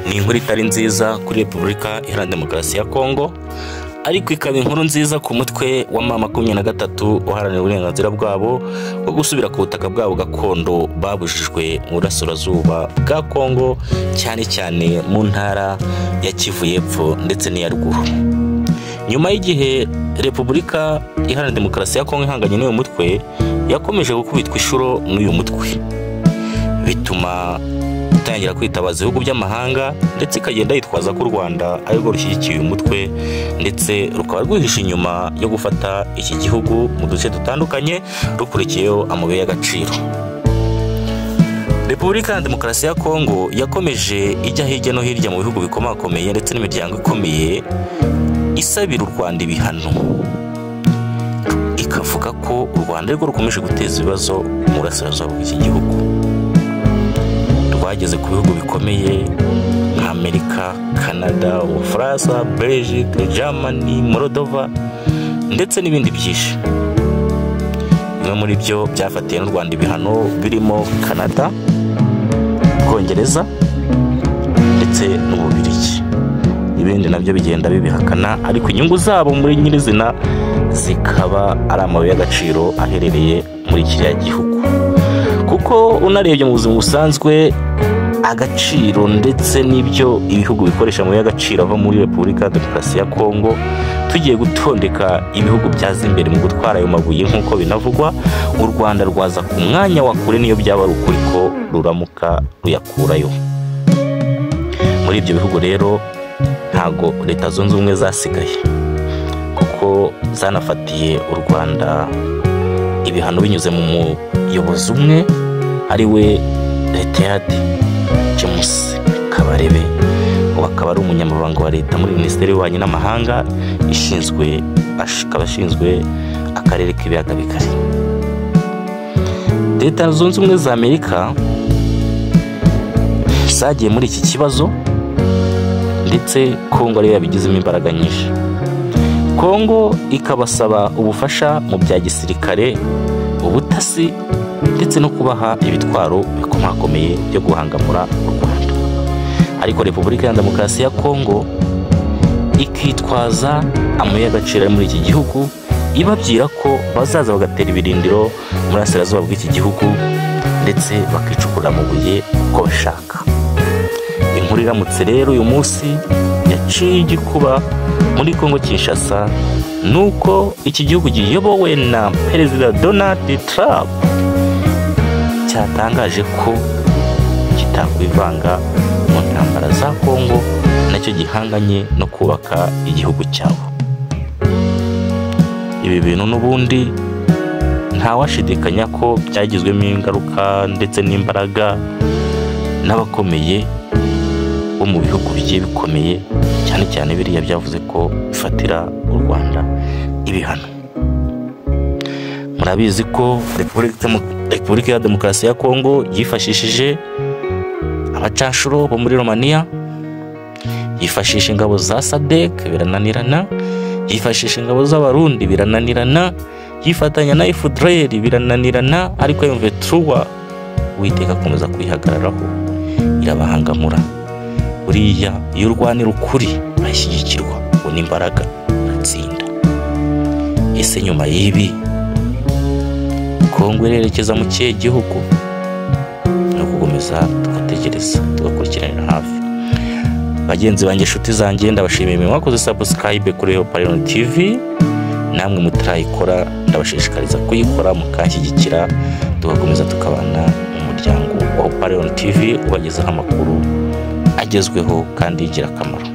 Ni inkuru itari nziza kuri Repubulika Iharanira Demokarasi ya Kongo, ariko ikaba inkuru nziza ku mutwe wa M23 uharanira uburenganzira bwabo bwo gusubira ku butaka bwabo gakondo babujijwe mu burasirazuba bwa Kongo, cyane cyane mu ntara ya Kivu y'Epfo ndetse n'iya ruguru. Nyuma y'igihe Repubulika Iharanira Demokarasi ya Kongo ihanganye n'uyu mutwe, yakomeje gukubitwa inshuro n'uyu mutwe, bituma itangira kwitabaza ibihugu by'amahanga, ndetse ikagenda yitwaza ko u Rwanda arirwo rushyigikiye uyu mutwe, ndetse rukaba rwihishe inyuma yo gufata iki gihugu mu duce dutandukanye rukurikiyeho amabuye y'agaciro. Repubulika ya Demokarasi ya Kongo yakomeje ijya hirya no hirya mu bihugu bikomakomeye ndetse n'imiryango ikomeye isabira u Rwanda ibihano, ikavuga ko u Rwanda arirwo rukomeje guteza ibibazo mu burasirazuba bw'iki gihugu. Rwageze ku bihugu bikomeye nka Amerika, Canada, Ubufaransa, Belgique, Germany, Moldova ndetse n'ibindi byinshi. Bimwe muri byo byafatiye n'u Rwanda ibihano birimo Canada, Ubwongereza ndetse n'Ububiligi. Ibindi nabyo bigenda bibihakana, ariko inyungu zabo muri nyirizina zikaba ari amabuye y'agaciro aherereye muri kiriya gihugu. Kuko unarebye mu buzima busanzwe, agaciro ndetse n'ibyo ibihugu bikoresha mu y'agaciro ava muri Repubulika ya Demokarasi ya Kongo, tugiye gutondeka ibihugu byaza imbere mu gutwara ayo mabuye nk'uko binavugwa, u Rwanda rwaza ku mwanya wa kure niyo byaba ari ukuri ko ruramuka ruyakurayo. Muri ibyo bihugu rero ntago Leta Zunze Ubumwe zasigaye, kuko zanafatiye u Rwanda ibihano binyuze mu muyobozi umwe ari we Retired James Kabarebe, ubu akaba ari umunyamabanga wa leta muri Minisiteri y'Ububanyi n'Amahanga ishinzwe, akaba ashinzwe akarere k'ibiyaga bigari. Leta Zunze Ubumwe za Amerika zagiye muri iki kibazo, ndetse Kongo ariyo yabigizemo imbaraga nyinshi. Kongo ikabasaba ubufasha mu bya gisirikare, ubutasi ndetse no kubaha ibitwaro bikomakomeye byo guhangamura u Rwanda. Ariko Repubulika ya Demokarasi ya Kongo ikitwaza amabuye y'agaciro ari muri iki gihugu, ibabwira ko bazaza bagatera ibirindiro mu burasirazuba bw'iki gihugu ndetse bakicukura amabuye uko bashaka. Inkuru iramutse rero uyu munsi yaciye igikuba muri Kongo Kinshasa, nuko iki gihugu giyobowe na Perezida Donald Trump cyatangaje ko kitakwivanga mu ntambara za Kongo, nacyo gihanganye no kubaka igihugu cyabo. Ibi bintu n'ubundi ntawashidikanya ko byagizwemo ingaruka ndetse n'imbaraga n'abakomeye bo mu bihugu bigiye bikomeye, cyane cyane biriya byavuze ko bifatira u Rwanda ibihano. Murabizi ko Repubulika ya Demokarasi ya Kongo yifashishije abacanshuro bo muri Romania, yifashisha ingabo za SADC birananirana, yifashisha ingabo z'Abarundi birananirana, yifatanya na FDLR birananirana, ariko M23 Uwiteka akomeza kwihagararaho irabahangamura. Buriya iyo urwanira ukuri urashyigikirwa, ubona imbaraga, uratsinda. Ese nyuma y'ibi Kongo irerekeza mu kihe gihugu? No gukomeza tugategereza, tugakurikiranira hafi. Bagenzi banjye, inshuti zanjye, ndabashimiye mwakoze subscribe kuri Leoparino TV, namwe mutarayikora ndabashishikariza kuyikora mukanshyigikira, tugakomeza tukabana mu muryango wa Leoparino TV ubagezaho amakuru agezweho kandi y'ingirakamaro.